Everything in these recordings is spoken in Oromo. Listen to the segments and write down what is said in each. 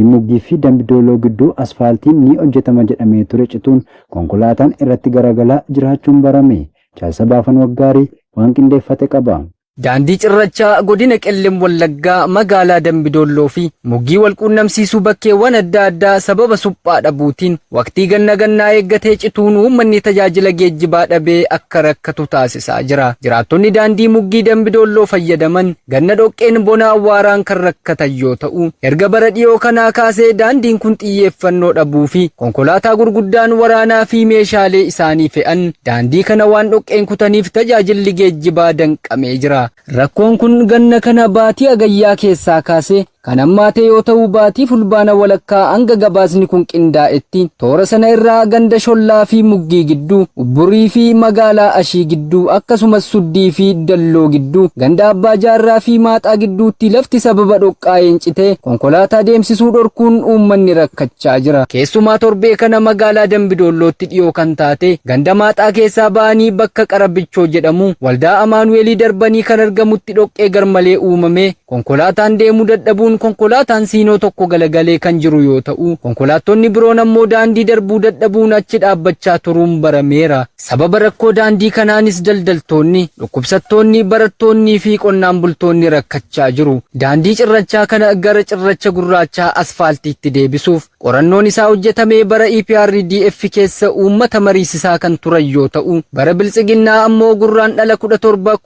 Muggii fi Dambidooloo gidduu asfaaltiin ni hojjetama jedhamee ture cituun konkolaataan irratti garagalaa jiraachuun barame. Caalsa Baafan Waggaarii waan qindeeffate qaba. Daandii cirrachaa godina Qellem Wallaggaa magaalaa Dambidoolloo fi Muggii wal quunnamsiisuu bakkeewwan adda addaa sababa suphaa dhabuutiin waqtii ganna gannaa eeggatee cituun uummanni tajaajila geejjibaa dhabee akka rakkatu taasisaa jira. Jiraattonni daandii Muggii Dambidoolloo fayyadaman ganna dhoqqeen bona awwaaraan kan rakkatan yoo ta'u, erga bara dhiyoo kanaa kaasee daandiin kun xiyyeeffannoo dhabuu fi konkolaataa gurguddaan waraanaa fi meeshaalee isaanii fe'an daandii kana waan dhoqqeen kutaniif tajaajilli geejjibaa danqamee jira. Rakkoon kun ganna kana baatii Hagayyaa keessaa kaasee kan hammaate yoo ta'u baatii Fulbaana walakkaa hanga gabaasni kun qindaa'etti toora sana irraa ganda Shollaa fi Muggii gidduu, Ubburii fi magaalaa Ashii gidduu akkasumas Suddii fi Dalloo gidduu ganda Abbaa Jaarraa fi Maaxaa gidduutti lafti sababa dhoqqaa'een citee konkolaataa deemsisuu dhorkuun uummanni rakkachaa jira. Keessumaa torbee kana magaalaa Dambidoollootti dhiyoo kan taate ganda Maaxaa keessaa ba'anii bakka Qarabichoo jedhamu waldaa Amaanu'eelii darbanii kan argamutti dhoqqee garmalee uumame konkolaataan deemuu dadhabuun konkolaataan siinoo tokko galagalee kan jiru yoo ta'u, konkolaattonni biroon ammoo daandii darbuu dadhabuun achi dhaabbachaa turuun barameera. Sababa rakkoo daandii kanaanis daldaltoonni, dhukkubsattoonni, barattoonnii fi qonnaan bultoonni rakkachaa jiru. Daandii cirrachaa kana gara cirracha gurraachaa asfaaltiitti deebisuuf qorannoon isaa hojjetamee bara EPRDF keessa uummata mariisisaa kan turan yoo ta'u, bara Biltsiginnaa ammoo Gurraandhala 17,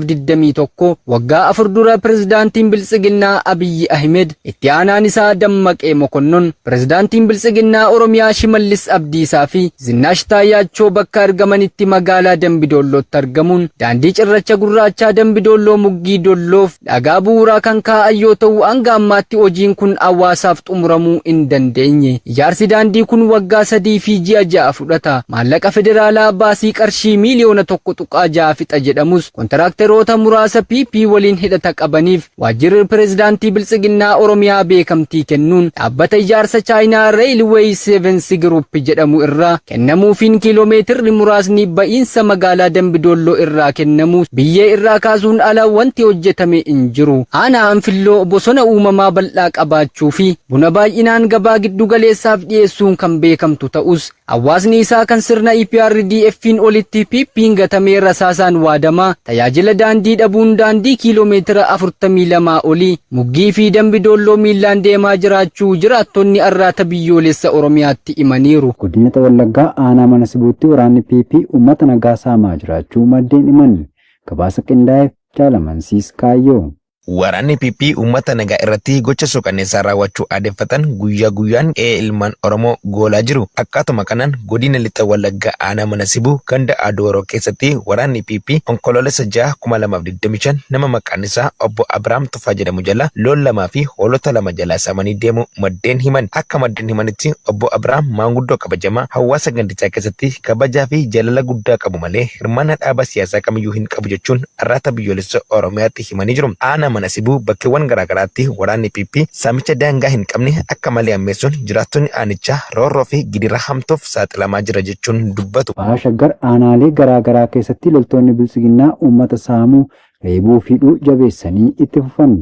2021 waggaa 4 dura Pirezidaantiin Biltsiginnaa Abiyyi Ahimed, Itti aanaan isaa Dammaqee Mokonnon, Pirezidaantiin Biltsiginnaa Oromiyaa Shimallis Abdiisaa fi Zinnaash Taayyaachoo bakka argamanitti magaalaa Dambidoollootti argamuun daandii cirracha gurraachaa Dambidoolloo Muggii Dolloof dhagaa bu'uuraa kan kaa'an yoo ta'u hanga ammaatti hojiin kun hawaasaaf xumuramuu hin dandeenye. Ijaarsi daandii kun waggaa 3 fi ji'a 6 fudhata. Maallaqa federaalaa baasii qarshii miiliyoona 1.6 fixa jedhamus kontiraakteroota muraasa PP waliin hidhata qabaniif Waajjirri Pirezidaantii Biltsiginnaa Oromiyaa beekamtii kennuun dhaabbata ijaarsa Chaayinaa Railway Sevens Group jedhamu irraa kennamuufiin kiiloomeetirri muraasni ba'iinsa magaalaa Dambidoolloo irraa kennamuu biyyee irraa kaasuun ala wanti hojjetame hin jiru. Aanaa Anfilloo bosona uumamaa bal'aa qabaachuu fi buna baay'inaan gabaa giddugaleessaaf dhiyeessuun kan beekamtu ta'us Hawaasni isaa kan sirna EPRDFn olitti PPn gatamee rasaasaan waadamaa, tajaajila daandii dhabuun daandii kiiloo meetira 42 olii Muggii fi Dambi Doolloo miillaan deemaa jiraachuu jiraattonni Arraata Biyyoolessa Oromiyaatti himaniiru. Godina Lixa Wallaggaa aanaa Mana Sibuutti waraanni PP uummata nagaa saamaa jiraachuu maddeen himan. Gabaasa qindaa'eef Jaal Amansiis Kaayyoo. Waraanni PP uummata nagaa irratti gocha suukanneessaa raawwachuu aadeffatan guyyaa guyyaan qe'ee ilmaan Oromoo goolaa jiru. Akkaatuma kanaan godina Lixa Wallaggaa aanaa Mana Sibuu ganda Adooroo keessatti waraanni PP Onkoloolessa 6, 2025 nama maqaan isaa Obbo Abiraam Tufaa jedhamu jalaa loon lamaa fi hoolota 2 jalaa saamanii deemuu maddeen himan. Akka maddeen himanitti Obbo Abiraam maanguddoo kabajamaa hawaasa gandichaa keessatti kabajaa fi jaalala guddaa qabu malee hirmaannaa dhaaba siyaasaa kamiyyuu hin qabu jechuun Arraata Biyyoolessa Oromiyaatti himanii jiru. Aanaa Mana Sibuu bakkeewwan garaagaraatti waraanni PP saamicha daangaa hin qabne akka malee hammeessuun jiraattonni aanichaa roorroo fi gidiraa hamtuuf saaxilamaa jira jechuun dubbatu. Baha Shaggar aanaalee garaa garaa keessatti loltoonni Biltsiginnaa uummata saamuu, reebuu fi hidhuu jabeessanii itti fufan.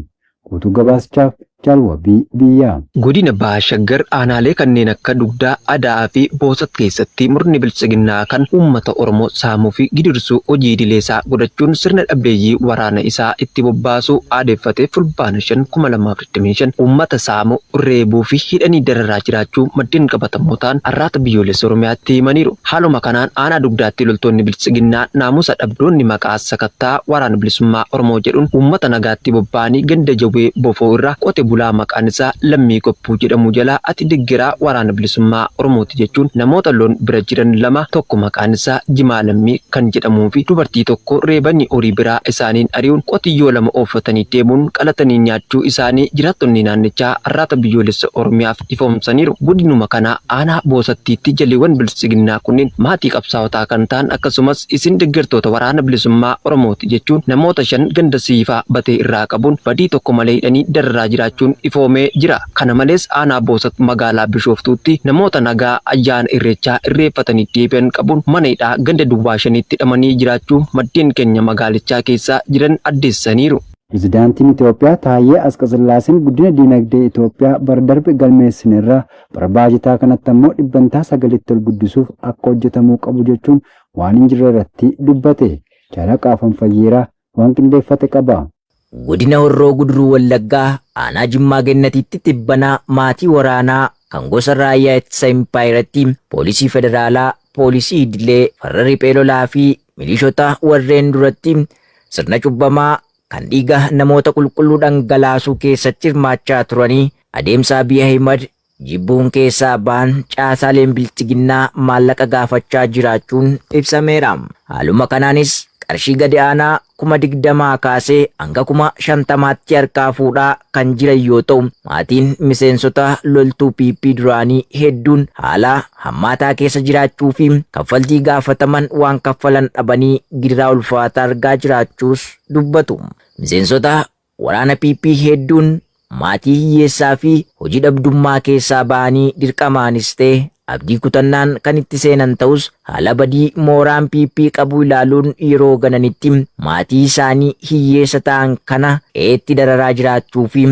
Guutuu gabaasichaaf Jaal Wabii Biyyaa. Godina Baha Shaggar aanaalee kanneen akka Dugdaa, Adaa'aa fi Boosat keessatti murni Biltsiginnaa kan uummata Oromoo saamuu fi gidirsuu hojii idilee isaa godhachuun sirna dhableeyyii waraana isaa itti bobbaasuu aadeffate Fulbaana 5, 2025 uummata saamuu, reebuu fi hidhanii dararaa jiraachuu maddeen qabatamoo ta'an Arraata Biyyoolessa Oromiyaatti himaniiru. Haaluma kanaan aanaa Dugdaatti loltoonni Biltsiginnaa naamusa dhabdoonni maqaa sakattaa Waraana Bilisummaa Oromoo jedhuun uummata nagaatti bobba'anii ganda Jawwee Bofoo irraa qote bulaa maqaan isaa Lammii Goppuu jedhamu jalaa ati deggeraa Waraana Bilisummaa Oromooti jechuun namoota loon bira jiran 2 tokko maqaan isaa Jimaa Lammii kan jedhamuu fi dubartii tokko reebanii horii biraa isaaniin ari'uun qotiyyoo 2 ooffatanii deemuun qalatanii nyaachuu isaanii jiraattonni naannichaa Arraata Biyyoolessa Oromiyaaf ifoomsaniiru. Godinuma kana aanaa Boosattiitti jaleewwan Biltsiginnaa kunneen maatii qabsaa'otaa kan ta'an akkasumas isin deggertoota Waraana Bilisummaa Oromooti jechuun namoota 5 ganda Siifaa Batee irraa qabuun badii tokko malee hidhanii dararaa jiraachuun ifoomee jira. Kana malees aanaa Boosat magaalaa Bishooftuutti namoota nagaa ayyaana Irreechaa irreeffatanii deebi'an qabuun mana hidhaa ganda Duwwaa 5tti hidhamanii jiraachuu maddeen keenya magaalichaa keessaa jiran addeessaniiru. Pirezidaantiin Itoophiyaa Taayyee Asqasillaaseen guddina diinagdee Itoophiyaa bara darbe galmeessinerraa bara baajataa kanatti ammoo dhibbantaa 9tti ol guddisuuf akka hojjetamuu qabu jechuun waan hin jirre irratti dubbate. Jaalaqaa Fayyeeraa waan qindeeffate qaba. Godina Horroo Guduruu Wallaggaa aanaa Jimmaa Gennatiitti tibbanaa maatii waraanaa kan gosa raayyaa ittisa impaayiratti poolisii federaalaa, poolisii idilee, farra riphee lolaa fi milishoota warreen duratti sirna cubbamaa kan dhiiga namoota qulqulluu dhangalaasuu keessatti hirmaachaa turanii adeemsa Abiy Ahimad jibbuun keessaa ba'an caasaaleen bilchiginnaa maallaqa gaafachaa jiraachuun ibsameera. Haaluma kanaanis qarshii gadi aanaa 20,000 kaasee hanga 50,000tti harkaa fuudhaa kan jiran yoo ta'u, maatiin miseensota loltuu PP duraanii hedduun haala hammaataa keessa jiraachuu fi kaffaltii gaafataman waan kaffalan dhabanii gidiraa ulfaataa argaa jiraachuus dubbatu. Miseensota waraana PP hedduun maatii hiyyeessaa fi hojii dhabdummaa keessaa ba'anii dirqamaanis ta'e abdii kutannaan kan itti seenan ta'us, haala badii mooraan PP qabu ilaaluun yeroo gananitti maatii isaanii hiyyeessa ta'an kana qe'eetti dararaa jiraachuu fi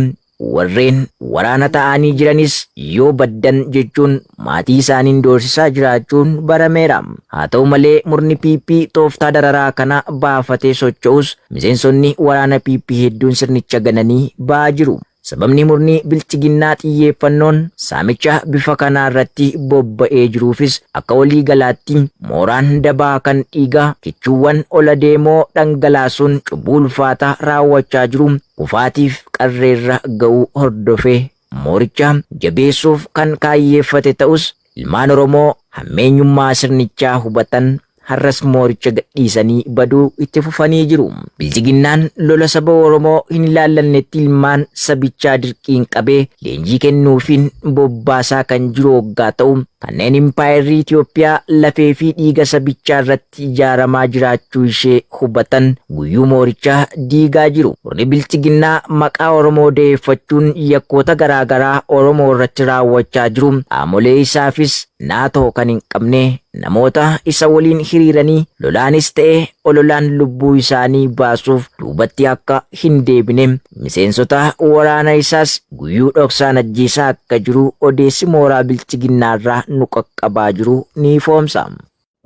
warreen waraana ta'anii jiranis yoo baddan jechuun maatii isaaniin doorsisaa jiraachuun barameera. Haa ta'u malee murni PP tooftaa dararaa kana baafatee socho'us miseensonni waraana PP hedduun sirnicha gananii ba'aa jiru. Sababni murni bilchiginnaa xiyyeeffannoon saamicha bifa kanaa irratti bobba'ee jiruufis akka walii galaatti mooraan dabaa kan dhiiga kichuuwwan ola deemoo dhangalaasuun cubbuu ulfaataa raawwachaa jiru kufaatiif qarreerra ga'uu hordofee mooricha jabeessuuf kan kaayyeeffate ta'us, ilmaan Oromoo hammeenyummaa sirnichaa hubatan har'as mooricha gadhiisanii baduu itti fufanii jiru. Bilchiginnaan lola saba Oromoo hin ilaallannetti ilmaan sabichaa dirqiin qabee leenjii kennuufiin bobbaasaa kan jiru hoggaa ta'u, kanneen impaayerri Itoophiyaa lafee fi dhiiga sabichaa irratti ijaaramaa jiraachuu ishee hubatan guyyuu moorichaa diigaa jiru. Murni bilchiginnaa maqaa Oromoo da'eeffachuun yakkoota garaagaraa Oromoo irratti raawwachaa jiru qaamolee isaafis naatoo kan hin qabne namoota isa waliin hiriiranii lolaanis ta'e ololaan lubbuu isaanii baasuuf duubatti akka hin deebine miseensota waraana isaas guyyuu dhoksaan ajjeesaa akka jiru odeessi mooraa bilchiginnaarraa nu qaqqabaa jiru ni ifoomsa.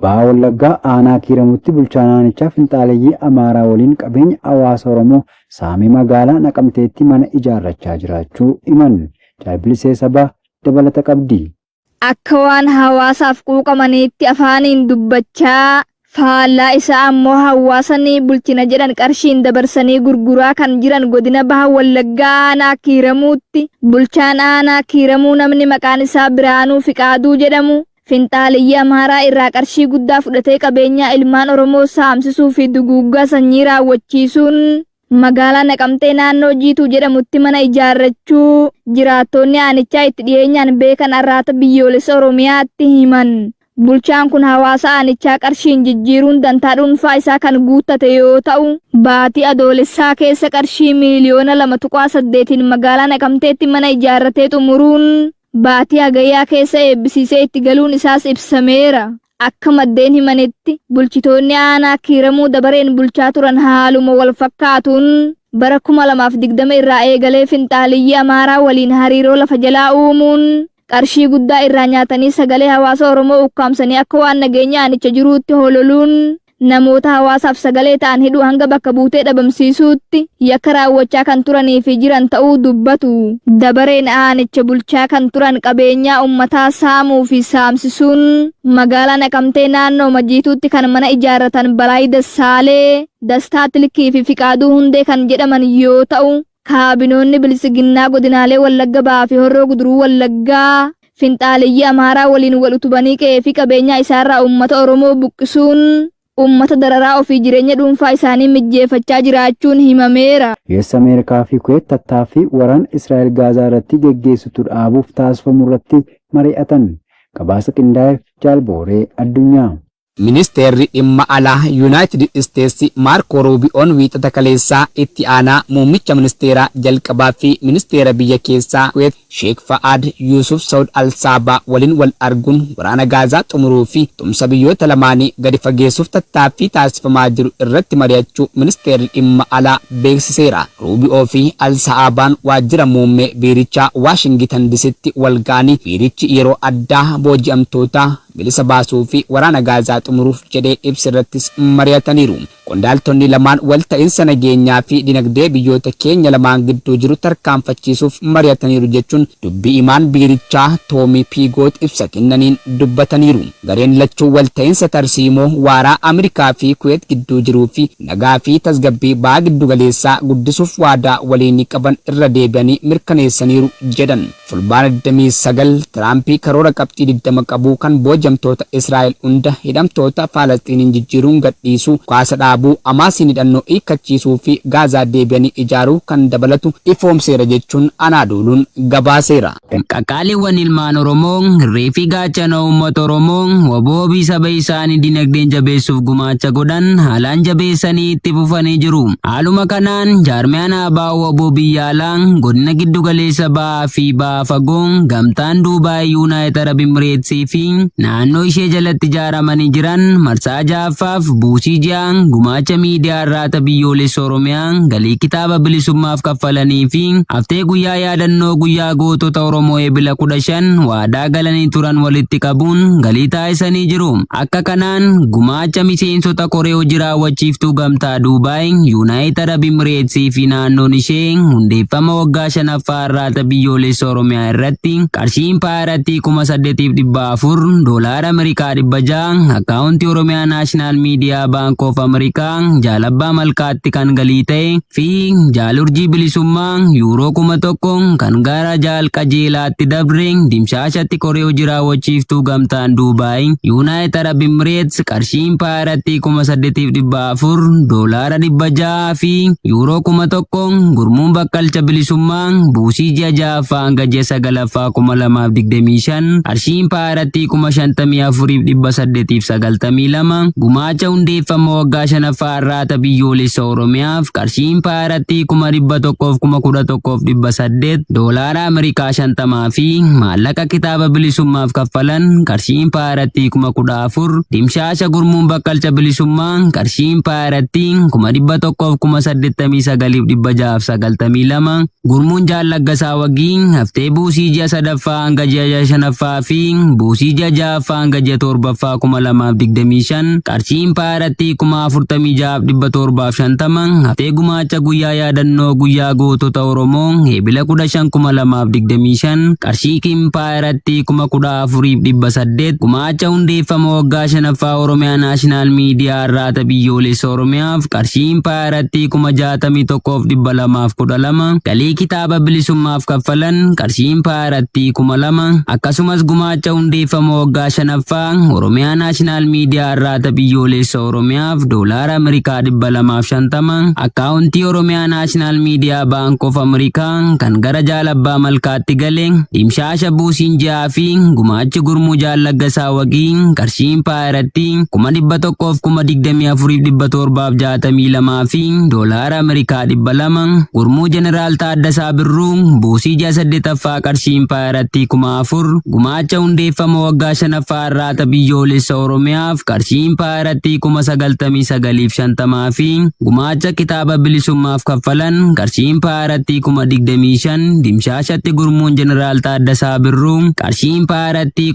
Baha Wallaggaa aanaa Kiiramutti bulchaa naannichaa finxaaleyyii Amaaraa waliin qabeenya hawaasa Oromoo saamee magaalaa Naqamteetti mana ijaarrachaa jiraachuu himan. Jaalbilisee Sabaa dabalata qabdi. Akka waan hawaasaaf quuqamaniitti afaaniin dubbachaa, faallaa isaa ammoo hawaasa ni bulchina jedhan qarshiin dabarsanii gurguraa kan jiran godina Baha Wallaggaa aanaa Kiiramuutti bulchaan aanaa Kiiramuu namni maqaan isaa Biraanuu Fiqaaduu jedhamu finxaaleyyii Amaaraa irraa qarshii guddaa fudhatee qabeenyaa ilmaan Oromoo saamsisuu fi duguuggaa sanyii raawwachiisuun magaalaa Naqamtee naannoo Jiituu jedhamutti mana ijaarrachuu jiraattoonni aanichaa itti dhiyeenyaan beekan Arraata Biyyoolessa Oromiyaatti himan. Bulchaan kun hawaasa aanichaa qarshiin jijjiiruun dantaa dhuunfaa isaa kan guuttate yoo ta'u, baatii Adoolessaa keessa qarshii miiliyoona 2.8n magaalaa Naqamteetti mana ijaarratee xumuruun baatii Hagayyaa keessa eebbisiisee itti galuun isaas ibsameera. Akka maddeen himanitti, bulchitoonni aanaa Kiiramuu dabareen bulchaa turan haaluma wal fakkaatuun bara 2020 irraa eegalee finxaaleyyii Amaaraa waliin hariiroo lafa jalaa uumuun qarshii guddaa irraa nyaatanii sagalee hawaasa Oromoo ukkaamsanii akka waan nageenya aanicha jiruutti hololuun namoota hawaasaaf sagalee ta'an hidhuu hanga bakka buutee dhabamsiisuutti yakka raawwachaa kan turanii fi jiran ta'uu dubbatu. Dabareen aanicha bulchaa kan turan qabeenyaa uummataa saamuu fi saamsisuun magaalaa Naqamtee naannoo Majiituutti kan mana ijaarratan Balaay Dassaalee, Dastaa Tilkii fi Fiqaaduu Hundee kan jedhaman yoo ta'u, kaabinoonni bilisiginnaa godinaalee Wallagga Bahaa fi Horroo Guduruu Wallaggaa finxaaleyyii Amaaraa waliin wal utubanii qe'ee fi qabeenyaa isaarraa uummata Oromoo buqqisuun uummata dararaa ofii jireenya dhuunfaa isaanii mijjeeffachaa jiraachuun himameera. US Ameerikaa fi Kuweet tattaaffii waraana Israa'el Gaazaa irratti geggeessitu dhaabuuf taasifamu irratti mari'atan. Gabaasa qindaa'eef Jaalbooree Addunyaa. Ministeerri Dhimma Alaa Yunaayitid Isteetsi Maarkoo Ruubi'oon Wiixata kaleessaa itti aanaa muummicha ministeeraa jalqabaa fi ministeera biyya keessaa Kuweet Sheek Fa'aad Yuusuf Sawud Al Saabaa waliin wal arguun waraana Gaazaa xumuruu fi tumsa biyyoota lamaanii gadi fageessuuf tattaaffii taasifamaa jiru irratti mari'achuu Ministeerri Dhimma Alaa beeksiseera. Ruubi'oo fi Al Sa'aabaan waajjira muummee biirichaa Waashingitan Disitti wal ga'anii biirichi yeroo addaa booji'amtoota bilisa baasuu fi waraana Gaazaa xumuruuf jedhee ibse irrattis mari'ataniiru. Qondaaltonni lamaan walta'iinsa nageenyaa fi dinagdee biyyoota keenya lamaan gidduu jiru tarkaanfachiisuuf mari'ataniiru jechuun dubbi himaan biirichaa Toomii Piigoot ibsa kennaniin dubbataniiru. Gareen lachuu walta'iinsa tarsiimoo waaraa Ameerikaa fi Kuweet gidduu jiruu fi nagaa fi tasgabbii Baha Giddugaleessaa guddisuuf waadaa waliinii qaban irra deebi'anii mirkaneessaniiru jedhan. Fulbaana 29, Tiraampi karoora qabxii 20 qabu kan boojamtoota Israa'el hunda hidhamtoota Faalasxiiniin jijjiiruun gadhiisuu, dhukaasa dhaabuu, Hamaasiin hidhannoo hiikkachiisuu fi Gaazaa deebi'anii ijaaruu kan dabalatu ifoomseera jechuun Anaaduuluun gabaaseera. Qaqqaaliiwwan ilmaan Oromoo, hirree fi gaachana uummata Oromoo, wbo fi saba isaanii dinagdeen jabeessuuf gumaacha godhan haalaan jabeessanii itti fufanii jiru. Haaluma kanaan, jaarmiyaan ABO-wbo biyya alaa, godina giddu galeessa bahaa fi baha fagoo, gamtaan Duubaay, Yuunaayit Arab Imireetsii fi naannoo ishee jalatti ijaaramanii jiran marsaa 6ffaaf buusii ji'aa gumaacha miidiyaa Arraata Biyyoolessa Oromiyaa galii kitaaba bilisummaaf kaffalanii fi haftee guyyaa yaadannoo guyyaa gootota Oromoo Ebila 15 waadaa galanii turan walitti qabuun galii taasisanii jiru. Akka kanaan gumaacha miseensota koree hojii raawwachiiftuu Gamtaa Duubaay, Yuunaayit Arab Imireetsii fi naannoon ishee hundeeffama waggaa 5ffaa Arraata Biyyoolessa Oromiyaa irratti qarshii impaayerattii 8,400, doolaara Ameerikaa 600, akkaawuntii Oromiyaa Naashinaal Miidiyaa Baank of Ameerikaa Jaal Abbaa Malkaatti kan galii ta'e fi Jaal Urjii Bilisummaa Yuuroo 1000 kan gara Jaal Qajeelaatti dabre dimshaashatti koree hojii raawwachiiftuu Gamtaan Duubaay, Yuunaayit Arab Imireets qarshii impaayerattii 8,400, doolaara 600 fi Yuuroo 1000 gurmuun Bakkalcha Bilisummaa buusii ji'a 6ffaa hanga ji'a 9ffaa 2025 qarshii impaayerattii 54,892, gumaacha hundeeffama waggaa 5ffaa Arraata Biyyoolessa Oromiyaaf qarshii impaayerattii 111,800, doolaara Ameerikaa 50 fi maallaqa kitaaba bilisummaaf kaffalan qarshii impaayerattii 14,000, dimshaasha gurmuun Bakkalcha Bilisummaa qarshii impaayerattii 189,692, gurmuun Jaal Laggasaa Wagii haftee buusii ji'a 3ffaa hanga ji'a 5ffaa fi buusii ji'a 6ffaa hanga ji'a 7ffaa 2025 qarshii impaayerattii 46,750, haftee gumaacha guyyaa yaadannoo guyyaa gootota Oromoo Ebila 15 2025 qarshii impaayerattii 14,800, gumaacha hundeeffama waggaa 5ffaa Oromiyaa Naashinaal Miidiyaa Arraata Biyyoolessa Oromiyaaf qarshii impaayerattii 61,212, galii kitaaba bilisummaaf kaffalan qarshii impaayerattii 2000, akkasumas gumaacha hundeeffama waggaa 5ffaa Oromiyaa Naashinaal Miidiyaa Arraata Biyyoolessa Oromiyaaf doolaara Ameerikaa 250, akkaawuntii Oromiyaa Naashinaal Miidiyaa Baank of Ameerikaa kan gara Jaal Abbaa Malkaatti gale, dimshaasha buusiin ji'aa fi gumaachi gurmuu Jaal Laggasaa Wagii qarshii impaayerattii 124,762 fi doolaara Ameerikaa 200, gurmuu Jeneraal Taaddasaa Birruu buusii ji'a 8ffaa qarshii impaayerattii 4000, gumaacha hundeeffama waggaa 5ffaa Arraata Biyyoolessa Oromiyaaf qarshii impaayerattii 99,050 fi gumaacha kitaaba bilisummaaf kaffalan qarshii impaayerattii 25,000, dimshaashatti gurmuun Jeneraal Taaddasaa Birruu qarshii impaayerattii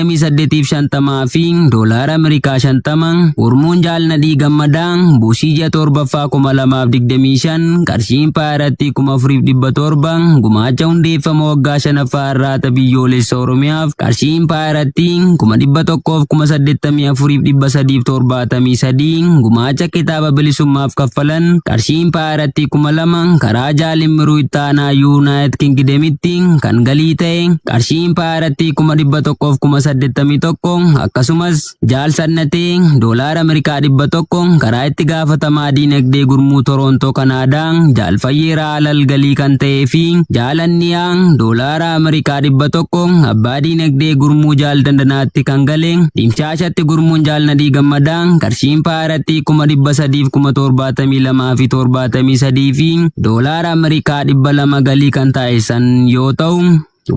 128,050 fi doolaara Ameerikaa 50, gurmuun Jaal Nadhii Gammadaa buusii ji'a 7ffaa 2025 qarshii impaayerattii 4,700, gumaacha hundeeffama waggaa 5ffaa Arraata Biyyoolessa Oromiyaaf qarshii impaayerattii 184,373 873 gumaacha kitaaba bilisummaaf kaffalan, qarshii impaayerattii 2000 karaa Jaal Immiruu Ittaanaa Yuunaayit Kingidemitti kan galii ta'e qarshii impaayerattii 181,081, akkasumas Jaal Sannatee doolaara Ameerikaa 100 karaa itti gaafatamaa diinagdee gurmuu Toroontoo Kanaadaa Jaal Fayyeeraa Alal galii kan ta'ee fi Jaal Anniyaa doolaara Ameerikaa 100 abbaa diinagdee gurmuu Jaal Dandanaatti kan gale, Dimshaashatti gurmuun Jaal Nadhii Gammadaa qarshii impaayerattii 372,073 fi doolaara Ameerikaa 200 galii kan taasisan yoo ta'u,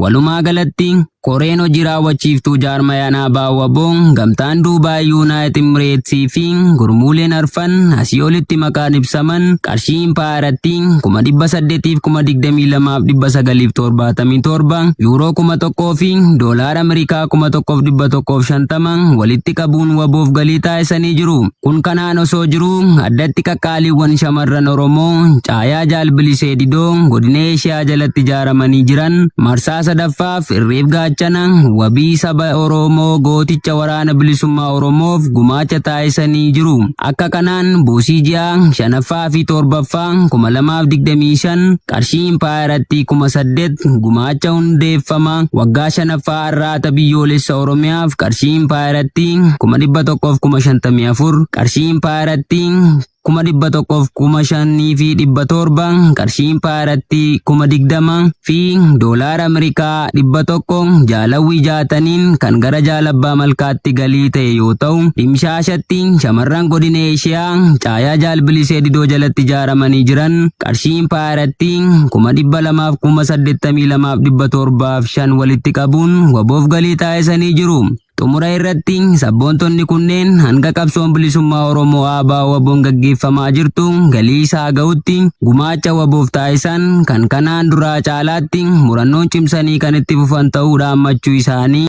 walumaa galatti koreen hojii raawwachiiftuu jaarmayaan ABO-WBO, gamtaan Duubaay, Yuunaayit Imireetsii fi gurmuuleen arfan asii olitti maqaan ibsaman qarshii impaayerattii 822,977, yuuroo 1000 fi doolaara Ameerikaa 1150 walitti qabuun WBOf galii taasisanii jiru. Kun kanaan osoo jiruu, addatti qaqqaaliiwwan shamarran Oromoo caayaa Jaal Bilisee Didoo godina Eeshiyaa jalatti ijaaramanii jiran marsaa sadaffaaf irreef gaachana wabii saba Oromoo gooticha waraana bilisummaa Oromoof gumaacha taasisanii jiru. Akka kanaan buusii ji'a shanaffaa fi torbaffaa 2025 qarshii impaayerattii 8000, gumaacha hundeeffama waggaa shanaffaa Arraata Biyyoolessa Oromiyaaf qarshii impaayerattii 154,000, qarshii impaayerattii 105,700, qarshii impaayerattii 20,000 fi doolaara Ameerikaa 100 jaalawwii jaataniin kan gara Jaalabbaa Malkaatti galii ta'e yoo ta'u, Dimshaashatti shamarran godina Eeshiyaa caayaa Jaal Bilisee Didoo jalatti ijaaramanii jiran qarshii impaayerattii 282,705 walitti qabuun WBOf galii taasisanii jiru. Xumura irratti sabboontonni kunneen hanga qabsoon bilisummaa Oromoo ABO-WBOn gaggeeffamaa jirtu galii isaa ga'utti gumaacha WBOf taasisan kan kanaan duraa caalaatti murannoon cimsanii kan itti fufan ta'uu dhaammachuu isaanii.